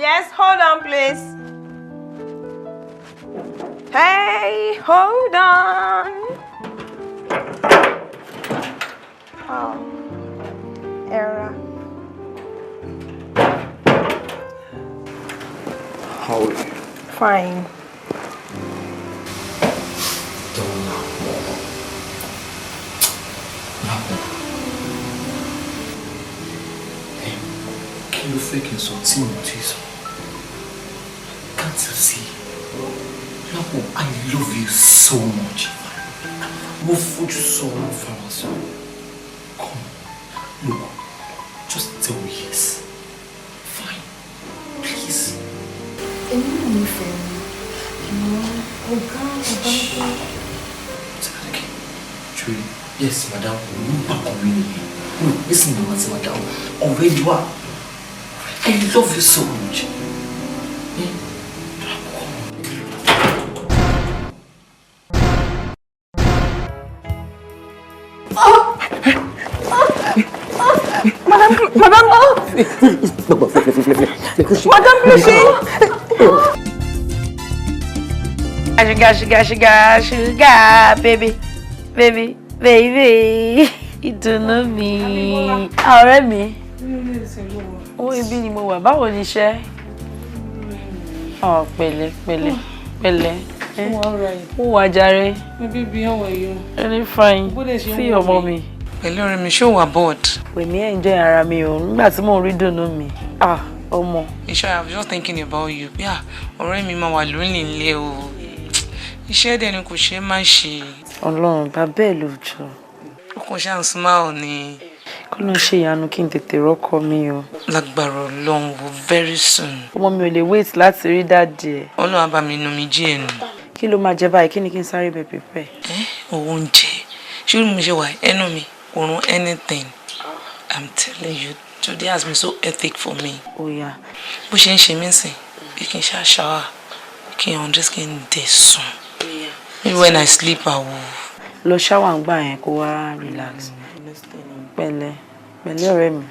Yes, hold on, please. Hey, hold on. Oh, error. How are you? Fine. Don't laugh more. Laugh. Hey, kí ló fẹ́ kí n sọ tí mo ti sọ? Can't you see? Lapo, I love you so much. Mo fojú sọ, mo fara sọ. Come, look, just tell me yes. Fine, please. Èmi náà nífẹ̀ẹ́ mi. Àmọ́ ọ̀gá ọba ń pẹ́. Say that again. Truly, yes, madam. Bákan rí nìyẹn. No, listen to me, madam. Ọ̀rẹ́ ni wá. I love you so much. Eh? Come on. Madam, madam, madam Cliche. Sugar, sugar, sugar, sugar, baby, baby, baby. Ìdùnnú mi. Ọ̀rẹ́ mi. Owó ibi ni mo wà. Báwo ni iṣẹ́? Ọ̀ pẹ̀lẹ́, pẹ̀lẹ́, pẹ̀lẹ́. Ó wà jàre. My baby, how are you? Very fine. Sí ọmọ mi. Pẹ̀lú ọ̀rẹ́ mi, ṣé o wà bored? Èmi enjoy ara mi o nígbà tí mò ń rí dùnnú mi. Ah, ọmọ. Iṣẹ́, I was just thinking about you. Yeah, ọ̀rẹ́ mi máa wà lónìí nílé o. Iṣẹ́ dẹ̀ ni kò ṣe é má ṣe. Ọlọ́run bàbá ẹ̀ ló jọ. Ó kàn ṣáà ń smile ni. Kó ló ń ṣe ìyanu kí n tètè rọ́kọ mi o. Lágbára Ọlọ́run wo very soon. Ọmọ mi ò lè wait láti rí daddy ẹ̀. Ọlọ́run á bá mi nu mi jí ẹ̀ nù. Kí ló máa jẹ báyìí? Kí ni kí n sáré bẹ̀ prepare? Owó oúnjẹ. Ṣé mo ṣe wà ẹnu mi? Kò rún anything. I'm telling you, today has been so hectic for me. Oh yeah. Bó ṣe ń ṣe mí sìn, bí kí n ṣáà shower, kí n undress, kí n dẹ̀ sùn. Maybe when I sleep, I will. Lọ shower ń gbà yẹn kó wá relax. Pẹ̀lẹ́, pẹ̀lẹ́ ọ̀rẹ́ mi.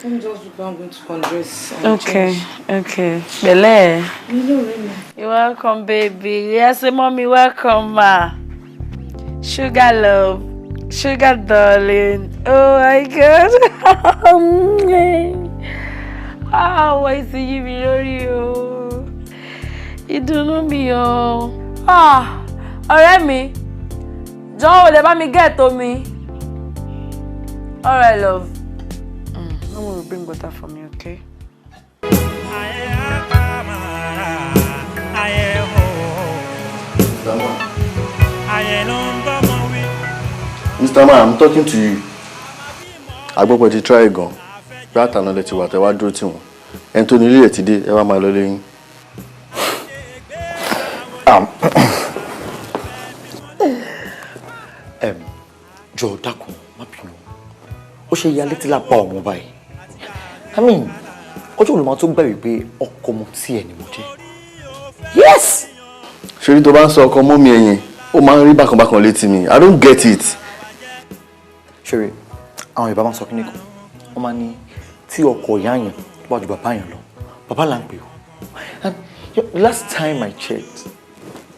Let me just go, I'm going to undress and Okay, okay. Pẹ̀lẹ́. Hello, ọ̀rẹ́ mi. You're welcome, baby. Yes, mommy, welcome, ma. Sugar love. Sugar darling. Oh my God. Ah, why is yí mi lórí o? Ìdùnnú mi o. Ah, ọ̀rẹ́ mi. Jọ̀wọ́, lè bá mi get omi. All right, love. No one will bring water for me, okay? Mr. Man. Mr. Man, I'm talking to you. Agbọ́pọ̀ ti try gan. Bí àtàná lẹ ti wà tẹ wá dúró tì wọ́n. Ẹni tó ní ilé ẹ̀ ti dé, ẹ wá máa lọ lẹ́yìn. Jọ̀ọ́ dákun, má bínú. Ó ṣe ya létí lápá ọmọ báyìí. I mean, ọjọ́ olùmọ̀ tó gbà wípé ọkọ ọmọ tí ẹ ni mo jẹ́. Yes! Ṣé tó bá ń sọ ọkọ mọ́ mi ẹ̀yìn, ó máa ń rí bákanbákan létí mi. I don't get it. Ṣeré, àwọn Yorùbá máa ń sọ kíní kan. Wọ́n máa ní tí ọkọ ìyá yẹn tó bá ju bàbá yẹn lọ, bàbá là ń pè ó. And last time I checked,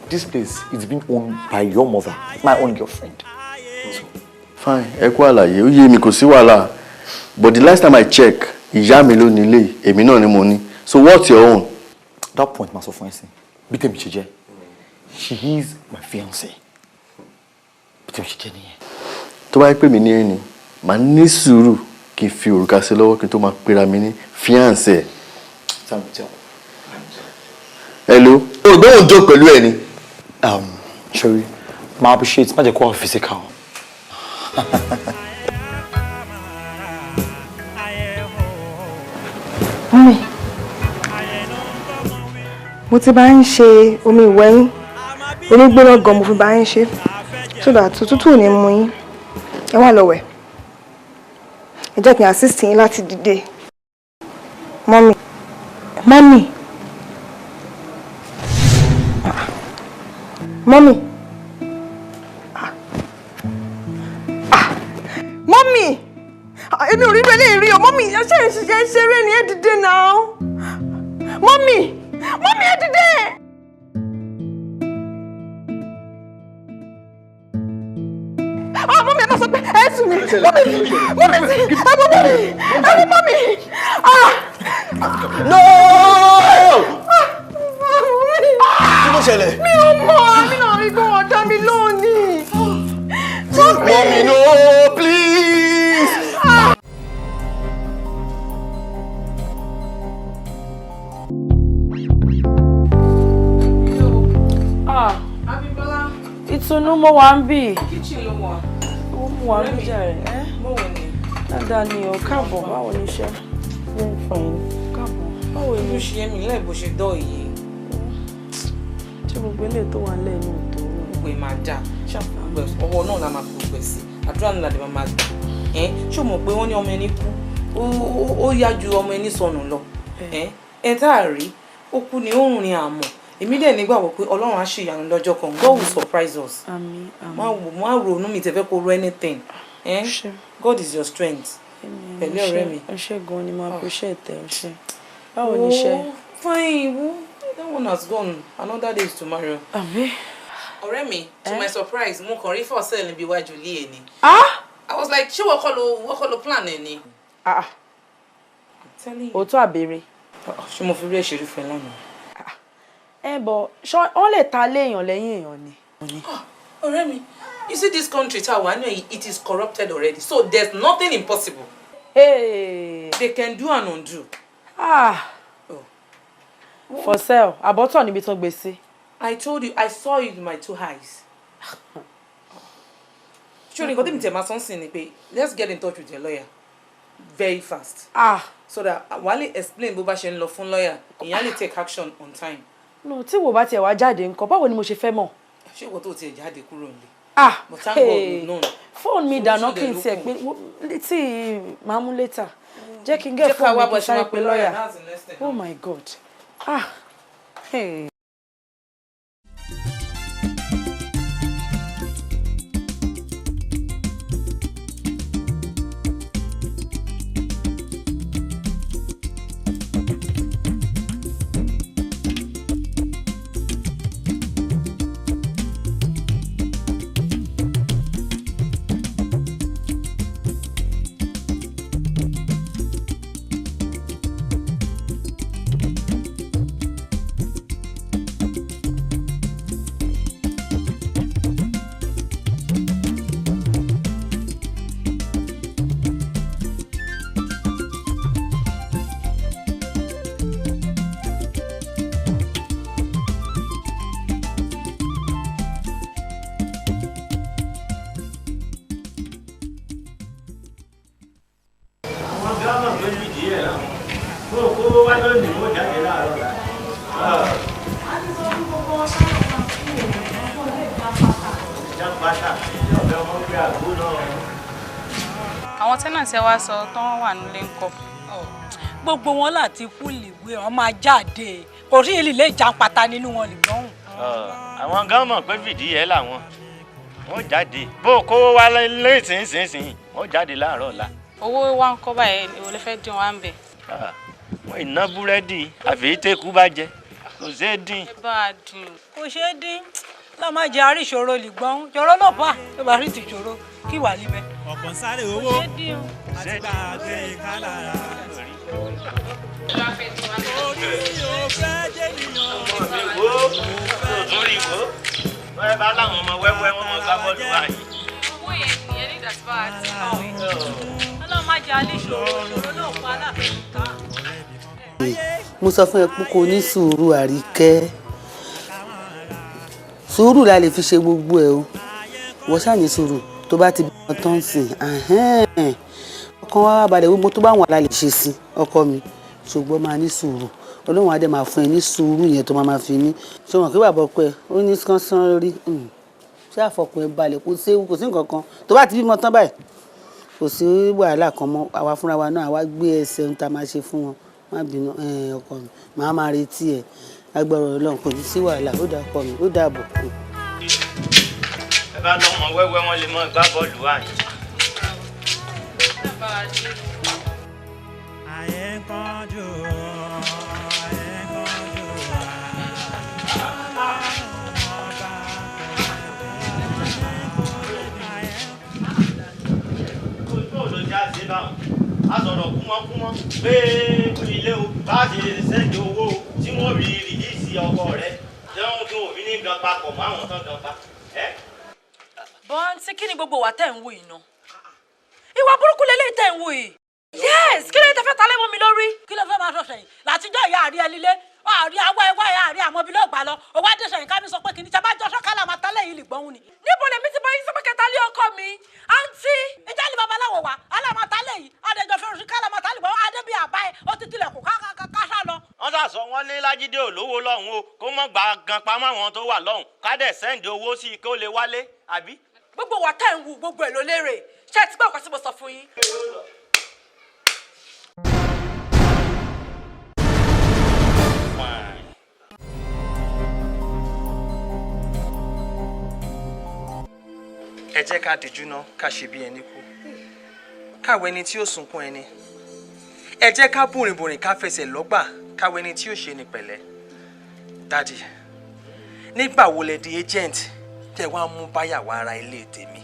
this place is being owned by your mother, my own girlfriend. So, fine, ẹ kú àlàyé, ó yé mi, kò sí wàhálà. But the last time I check, ìyá mi ló ní ilé, èmi náà ni mo ní. So what's your own? That point máa sọ fún ẹ sí. Bí tèmi ṣe jẹ́, she is my fiancée. Bí tèmi ṣe jẹ́ nìyẹn. Tó bá yẹ pé mi ní ẹni, màá ní sùúrù kí n fi òrùka sí lọ́wọ́ kí n tó máa pera mi ní fiancée. Time will tell. Hello. O gbé òun jó pẹ̀lú ẹ ni. Sorry, máa appreciate, má jẹ́ kó wà physical. Mummy, mo ti bá ń ṣe omi ìwẹ̀ yín, omi gbóná gan mo fi bá ń ṣe, so that òtútù ò ní mú yín. Ẹ wá lọ wẹ̀. Ẹ jẹ́ kí n assist yín láti dìde. Mummy, mummy, mummy, mummy, èmi ò rí bẹ́ẹ̀ lè rí o, mummy, ṣé ń ṣiṣẹ́ ṣeré ni ẹ dìde náà. Mọ́mì! Mọ́mì ẹ dìde! Ah, mọ́mì ẹ má sọ pé ẹ sùn mí! Mọ́mì! Mọ́mì sí! Ẹ mọ́ mọ́mì! Ẹ mọ́ mọ́mì! Ah! No! Kí ló ṣẹlẹ̀? Mi ò mọ̀, àmì náà rí kó wọ́n dá mi lónìí. Mọ́mì no, please! Ah! Ìtùnú mo wà ń bì. Kitchen ló wà. Ó mú wa ń bí jàre. Mo wò ni. Dáadáa ni o, káàbọ̀, báwo ni iṣẹ́? Very fine. Káàbọ̀. Báwo ni? Ojú ṣe mí láì bó ṣe dọ́ yìí. Ṣé gbogbo ilé tó wà nílẹ̀ inú òtò? Gbogbo ẹ̀ máa dà. Ọwọ́ náà la máa fi gbogbo ẹ̀ sí. Àdúrà náà la máa gbà. Ṣé o mọ̀ pé wọ́n ní ọmọ ẹni kú? Ó yá ju ọmọ ẹni sọnù lọ. Ẹ tá a rí, ó kú ni ó rùn ni àmọ̀. Èmi dẹ̀ nígbàgbọ́ pé Ọlọ́run á ṣe ìyanu lọ́jọ́ kan. God will surprise us. Àmín, àmín. Má ronú mi tẹ̀fẹ́ kó ro anything. God is your strength. Pẹ̀lú ọ̀rẹ́ mi. Ẹ ṣé gan ni mo appreciate ẹ ṣé. Báwo ni iṣẹ́? Fine, that one has gone. Another day is tomorrow. Àbí? Ọ̀rẹ́ mi, to my surprise, mo kàn rí for sale níbi iwájú ilé ẹ̀ ni. Ah! I was like, ṣé wọ́n kọ́ ló plan ẹ̀ ni? Ah! Òótọ́ àbèrè. Ṣé mo fi rí ẹ̀ṣẹ̀rí fún ẹ lánàá? Ẹ bọ̀, wọ́n lè ta lé èèyàn lẹ́yìn èèyàn ni. Ọ̀rẹ́ mi, you see this country tá a wà nínú, it is corrupted already, so there's nothing impossible. Hey. They can do and undo. Ah. Oh. For sale, àbọ̀tọ̀ níbi tó gbé sí. I told you, I saw it with my two eyes. Ṣé o ní nǹkan tí mi tẹ̀ máa sọ́n sí ni pé let's get in touch with your lawyer very fast. Ah. So that wàá lè explain bó bá ṣe ń lọ fún lawyer, ìyẹn á lè take action on time. No, tí wo bá tiẹ̀ wá jáde ńkọ́, báwo ni mo ṣe fẹ́ mọ̀? Ṣé ìwọ tó tiẹ̀ jáde kúrò nílé? Ah! But thank God we've known. Fóònù mi dáná kí n tiẹ̀ pé tí màá mú later. Jẹ́ kí n gẹ̀ fóònù mi kí n sáré pé lọ́ọ̀yà. Oh my God. Ah! Hey. Àwọn tenant ẹ wá sọ tán wà nílé ńkọ́. Gbogbo wọn láti kú lìwé wọn máa jáde, kò sí ilé ìjàpátá nínú wọn lè gbọ́hùn. Àwọn gan mọ̀ pé fìdí ẹ làwọn wọn jáde bó kówó wá lẹ́sìnsìnsìn wọn jáde láàárọ̀ ọ̀la. Owó wa ń kọ́ báyìí, èwo lè fẹ́ dín wa ń bẹ̀. Wọ́n iná búrẹ́dì àfi tẹ́kù bá jẹ kò ṣeé dín. Ẹ bá a dín. Kò ṣeé dín lọ́ máa jẹ àríṣòro lè gbọ́n jọ̀rọ̀ náà bá tó bá rí tìṣòro kí wà níbẹ̀. Ọ̀pọ̀ ń sáré owó àti gbàgbé kádàrá. Orí ò fẹ́ jẹ́nìyàn. Wo lórí wo wọ́n bá láwọn ọmọ wẹ́wẹ́ wọn mọ̀ gbá bọ́ọ̀lù wáyé. Owó yẹn nìyẹn nígbà tí bá a ti náà. Ọlọ́run má jẹ́ àríṣòro ìṣòro náà pa aláàfin ká. Mo sọ fún ẹ pé kò ní sùúrù Àríkẹ́. Sùúrù la lè fi ṣe gbogbo ẹ o. Wọ́n ṣáà ní sùúrù tó bá ti bímọ tán sìn. Ọkàn wa balẹ̀ gbogbo tó bá wọn la lè ṣe sí ọkọ mi. Ṣùgbọ́n máa ní sùúrù. Ọlọ́run á dẹ̀ máa fún ẹ ní sùúrù yẹn tó máa fi ní. Ṣé wọn kí bàbá ọkọ ẹ ó ní kánsán lórí? Ṣé àfọkùn ẹ balẹ̀ kò séwu kò sí nǹkan kan. Tó bá ti bímọ tán báyìí kò sí wàhálà kan mọ́. Àwa fúnra wa náà àwa gbé ẹsẹ̀ ohun tá a máa ṣe fún wọn. Má bínú ọkọ mi, màá máa retí ẹ. Agbára Ọlọ́run kò ní sí wàhálà, ó dà ọkọ mi, ó dàbọ̀. Ẹ bá lọ́mọ wẹ́wẹ́ wọn lè mọ gbá bọ́ọ̀lù wáyé. Ayé ń kánjú, ayé ń kúmọ́kúmọ́ pé ilé o bá ṣe sẹ́ńdì owó tí wọ́n rí rìlíìsì ọkọ rẹ̀ jẹun tó òfin ní gan papọ̀ mọ́ àwọn tán gan pa. Bọ́ǹtì, kí ni gbogbo wa tẹ̀ ń wò yìí ná? Ìwà burúkú lélẹ́yìí tẹ̀ ń wò yìí. Yes, kí ló dé tẹ́ fẹ́ ta lé mọ́ mi lórí? Kí ló fẹ́ máa sọ̀sẹ̀ yìí? Látijọ́ ìyá àrí ẹ lílé, àrí awọ́ ẹwà ẹ̀ àrí àmọ́ bí ló gbà lọ. Owó adéṣe yìí ká mi sọ pé kìíní sábà jọ sọ́kàlà máa tálẹ̀ yìí lè gbọ́n ni. Níbo lèmi ti bá yín sọ́pẹ́ kẹta lé ọkọ mi? Àǹtí. Ìjà ni babaláwo wa, aláma tálẹ̀ yìí, adéjọ fẹ́ràn sí kálá máa tálẹ̀ gbọ́n, adé bí àbá ẹ̀, ó ti tilẹ̀kùn káṣá lọ. Wọ́n sàsọ wọ́n lé Lájídé olówó lọ́hùn o, kó mọ̀ gbà gan pamọ́ àwọn tó wà lọ́hùn, ká dẹ̀ sẹ́ǹdì owó sí i kó lè wálé, àbí? Gbogbo wa tẹ̀ ń wù gbogbo ẹ̀ ló lérè. Ṣé ẹ ti gbọ́ nǹkan tí mo sọ fún yín? Ẹ jẹ́ ká dijú ná, ká ṣe bí ẹni kú, káwé ẹni tí ó sunkún ẹni. Ẹ jẹ́ ká bùrìnbùrìn, ká fẹsẹ̀ lọ́gbà, káwé ẹni tí ó ṣe ní pẹ̀lẹ́. Daddy, nígbà wo lẹ di agent tẹ wá mú báyàwó ara ilé tèmi?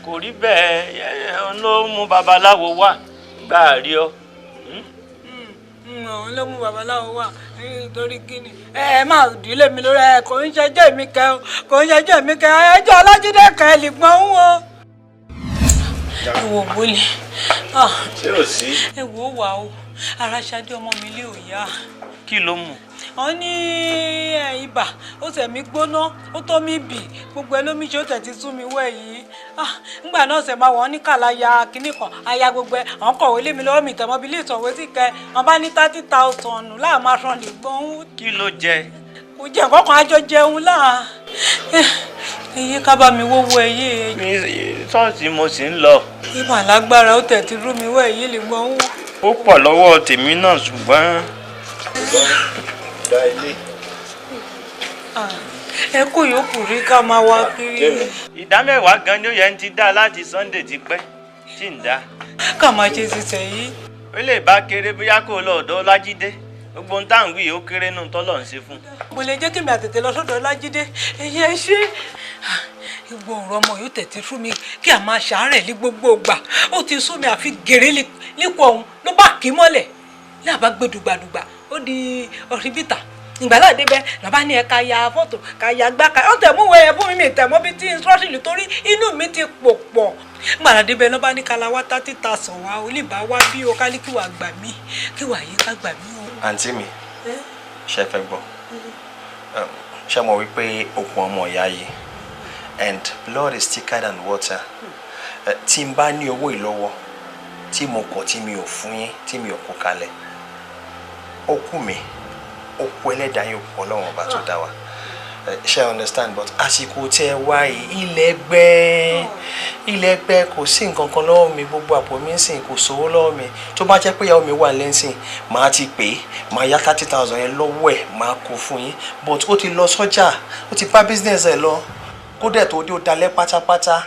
Kò rí bẹ́ẹ̀, ló mú babaláwo wá gbà rí ọ. Òun ló mú babaláwo wá torí kíni? Ẹ má dìílé mi lórí ẹ, kò ń ṣẹjọ́ mi kẹ o, kò ń ṣẹjọ́ mi kẹ, ẹjọ́ Ọlájídé kẹ lè gbọ́n ń wo. Ẹ wo bólè. Ṣé ò sí? Ẹ wo wà o, ara Ṣadé ọmọ mi lé òyà. Kí ló mú? Wọ́n ní ibà, ó tẹ̀ mí gbóná, ó tó mi bì, gbogbo ẹ lómi ṣe, ó tẹ̀ ti sú mi wẹ̀ yìí. Ngbà náà ṣẹ̀ máa wọ́n ní kàlà ya kínní kan, aya gbogbo ẹ, àwọn kọ̀wé lé mi lọ́wọ́ mi tẹ̀mọ́ bí ilé ìtọ̀wé sì kẹ, wọ́n bá ní 30,000 láà máa san lè gbọ́n. Kí ló jẹ? Kò jẹ nǹkan kan, àjọ jẹun láà. Iye ká bá mi wówó ẹyẹ. Mi ṣọ́ọ̀ṣì mo sì ń lọ. Ibà lágbára, ó tẹ̀ ti rú mi wẹ̀ yìí lè gbọ́n. Ó pọ̀ lọ́wọ́ tèmi náà ṣùgbọ́n. Ẹ kó yòókù rí ká máa wá kiri. Ìdá mẹ́wàá gan ni ó yẹ ń ti dá láti Sunday ti pẹ́ tí ń dá. Ká máa ṣe ṣiṣẹ́ yìí. Ó lè bá kéré bóyá kó lọ ọ̀dọ̀ Ọlájídé, gbogbo ohun tá à ń wí ó kéré nù tọ́lọ̀ ń ṣe fún. Mo lè jẹ́ kí mi àtètè lọ sọ́dọ̀ Ọlájídé, èyí ẹ ṣe. Gbogbo ọ̀rọ̀ ọmọ yóò tẹ̀tí fún mi kí a máa ṣàárẹ̀ ní gbogbo ìgbà. Ó ti sú mi àfi gèrè lípò ọ̀hún ló bá kì í mọ́lẹ̀. Láàbá gbé dùgbàdùgbà, ó di ọ̀sibítà. Ìgbà náà débẹ̀ lọ́ba ní ẹ ká ya fọ́tò, ká ya gbá, ká ó tẹ̀ mú wẹ̀ fún mi, mi tẹ̀ mọ́ bí tí instruction torí inú mi ti pò pọ̀. Ìgbà náà débẹ̀ lọ́ba ní kala wá 30,000 wá, oníbà wá bí o kálí kí wà gbà mí, kí wà yí ká gbà mí o. Àǹtí mi, ṣe fẹ́ gbọ́? Ṣé mo wí pé okùn ọmọ ìyá yìí and blood is thicker than water. Tí n bá ní owó ìlọ́wọ́ tí mo kọ̀ tí mi ò fún yín, tí mi ò kó kalẹ̀, ó kú mi, ó kú ẹlẹ́dàá yóò kú Ọlọ́run ọba tó dá wa. Ṣe understand? But àsìkò tẹ́ ẹ wá yìí, ilẹ̀ gbẹ́, ilẹ̀ gbẹ́, kò sí nǹkan kan lọ́wọ́ mi, gbogbo àpò mi ń sìn kò sówó lọ́wọ́ mi. Tó bá jẹ́ pé ìyàwó mi wà lẹ́sìn, màá ti pè é, màá yá 30,000 yẹn lọ́wọ́ ẹ̀, màá kó fún yín. But ó ti lọ sọ́jà, ó ti bá business ẹ̀ lọ, kódẹ̀ tó dé ó dalẹ̀ pátápátá.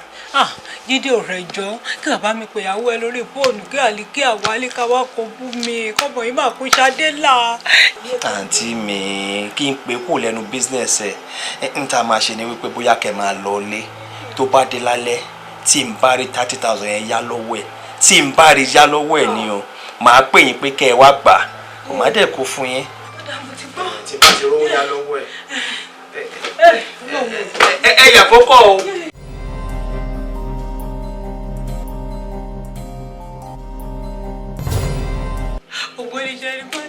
Jídé ọ̀rẹ́ jọ, kí bàbá mi pè ìyàwó ẹ lórí fóònù, kí àlè kí àwálé ká wá kó bú mi, kọ́mọ yìí máa kó Ṣadé là. Àǹtí mi, kí n pè kó lẹ́nu business ẹ̀, n ta máa ṣe ni wípé bóyá kẹ́ máa lọ lé, tó bá dé lálẹ́ tí n bá rí 30,000 yẹn yá lọ́wọ́ ẹ̀, tí n bá rí yá lọ́wọ́ ẹ̀ ni o, màá pè yín pé kẹ́ ẹ wá gbà, kò má dẹ̀ kó fún yín. Tí bá ti rówó yá lọ́wọ́ ẹ̀, ẹ yà fọ́kọ̀ o. Ògbóni ṣe ni pé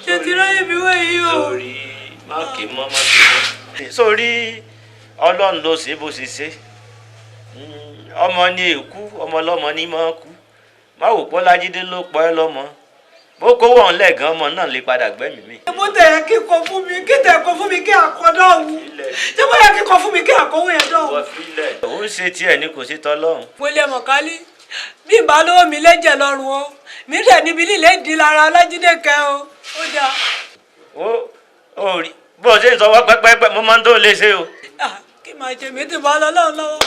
ṣe ti ráyè mi wá yìí o. Sórí má kì í mọ́, má kì í mọ́. Sórí Ọlọ́run ló ṣe bó ṣe ṣe. Ọmọ ni èkú, ọmọ ọlọ́mọ ni mọ́ kú. Má wò pọ́ Lájídé ló pọ́ ẹ lọ́mọ. Bó kówó ọ̀hún lẹ́ẹ̀gan, ọmọ náà lè padà gbẹ́mìí mi. Mo tẹ̀ ẹ́ kíkọ fún mi, kí tẹ̀ kọ fún mi kí àkọ́dọ̀ òun. Ṣé mo yẹ kíkọ fún mi kí àkọ́wé yẹn dọ̀? Wọ́n fi lẹ̀. Òun ṣe tiẹ̀ ni kò ṣe tọ́lọ́run. Mo lè mọ̀ kálí, bí n bá lówó mi lẹ́jẹ̀ lọ́rùn o, mi rẹ̀ níbi lílé di lára Ọlájídé kẹ o, ó dáa. Ó rí bó ṣe ń sọ wá pẹ́pẹ́pẹ́, mo máa ń tó lè ṣe o. Kí màá ṣe, mi ti bá lọ lọ́wọ́ lọ́wọ́,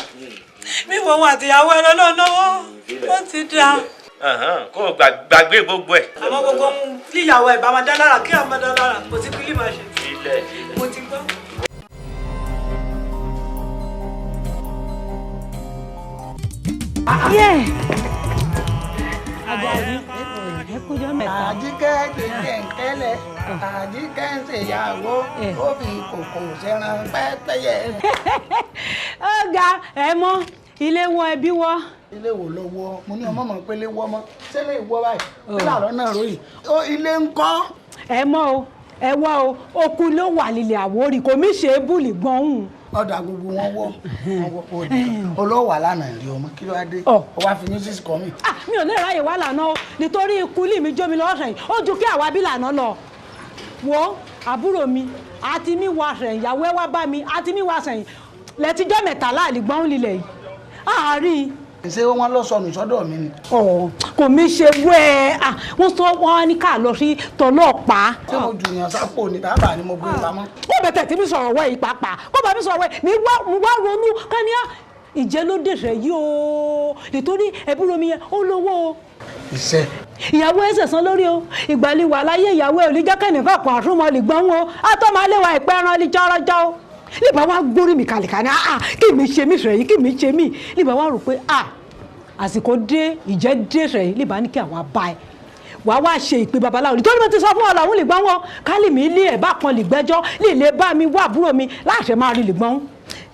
mi wọ òun àtìyàwó ẹ lọ́wọ́ lọ́wọ́, ó ti dáa. Kó o gbàgbé gbogbo ẹ̀. Àmọ́ gbogbo ohun líyàwó ẹ̀ bá máa dá lára, kí àwọn máa dá lára, kò sí kí lè máa ṣe. Mo ti gbọ́. Yeah. Àjàdí, ẹ kújọ́ mẹ́ta. Àjíkẹ́ jẹjẹ nkẹ́lẹ̀, Àjíkẹ́ ń ṣèyàwó, ó fi kòkò sẹ́ran pẹ́pẹ́yẹ. Ó ga ẹ mọ́, ilé wọ ẹbí wọ. Ilé wo ló wọ? Mo ní ọmọ mọ̀ pé ilé wọ́ mọ́. Ṣé lè wọ́ báyìí? Ṣé làárọ̀ náà ròyìn? Ilé ń kọ́. Ẹ mọ́ o, ẹ wọ́ o, okun ló wà lílẹ̀ Àwórì, kò mí ṣe é bùlì gbọ́n hùn. Ọ̀dà gbogbo wọn wọ́ olówó lánàá rí ọmọ kí ló wá dé ọ wá fi music kọ́ mi. Mi ò ní ráyè wá lànà o, nítorí ikú lì mí jó mi lọ́sẹ̀ yìí, ó ju kí àwa bí lànà lọ. Wo àbúrò mi àti mi wá sẹ̀yìn, ìyàwó ẹ wá bá mi àti mi wá sẹ̀yìn lẹ́tijọ́ mẹ́ta láàlì gbọ́n lílẹ̀ yìí àárín. Ṣé wọn lọ sọnù sọ́dọ̀ mi ni. Kò mí ṣe wẹ́ ẹ, wọ́n sọ wọ́n ní ká lọ sí tọlọ́pàá. Ṣé mo jù yàn sápò ní bàbá ni mo gbé pamọ́. Ó bẹ̀tẹ̀ tí mi sọ̀rọ̀ wẹ̀ yìí pàápàá, kó bá mi sọ̀rọ̀ wẹ̀ mi wá ronú ká ní ìjẹ́ ló dẹ̀sẹ̀ yìí o, nítorí ẹbí romi yẹn ó lówó o. Iṣẹ́. Ìyàwó ẹsẹ̀ san lórí o, ìgbàlè wà láyé ìyàwó ẹ̀ ò ní jẹ́ kẹ́nìkan kan àtúmọ̀ lè gbọ́n o, àtọ́ máa léwa ìpẹ́ ẹran lè jọ́rọ́jọ́ o. Nígbà wá gbórí mi kàlìkà ní kí mi ṣe mí sẹ̀yìn, kí mi ṣe mí. Nígbà wá rò pé àsìkò dé, ìjẹ́ dé sẹ̀yìn, nígbà ní kí àwọn abá ẹ̀ wàá wá ṣe ìpè babaláwo nítorí mo ti sọ fún ọ̀la òun lè gbọ́n wọn kálí mi ilé ẹ̀ bá kan lè gbẹ́jọ́ lè lè bá mi wá àbúrò mi láṣẹ máa rí lè gbọ́n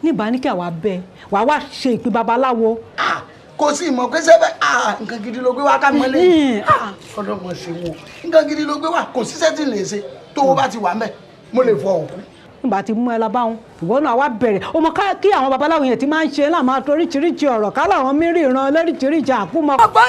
nígbà ní kí àwọn abẹ wàá wá ṣe ìpè babaláwo. Kò sí ìmọ̀ pé sẹ́fẹ̀ nǹkan gidi ló gbé wá ká mọ́lẹ̀ ọlọ́mọ ṣe wo nǹkan gidi ló gbé wá, kò síṣẹ́ tí ń lè ṣe tó o bá ti wà mẹ́ mo lè fọ òkú. Nígbà tí mú ẹ lọ báwọn ìwọ náà wá bẹ̀rẹ̀ ó mọ kí àwọn babaláwo yẹn ti máa ń ṣe láwọn máa toríṣiríṣi ọ̀rọ̀ ká láwọn mí ríran lóríṣiríṣi àkúmọ. Ọgbọ́n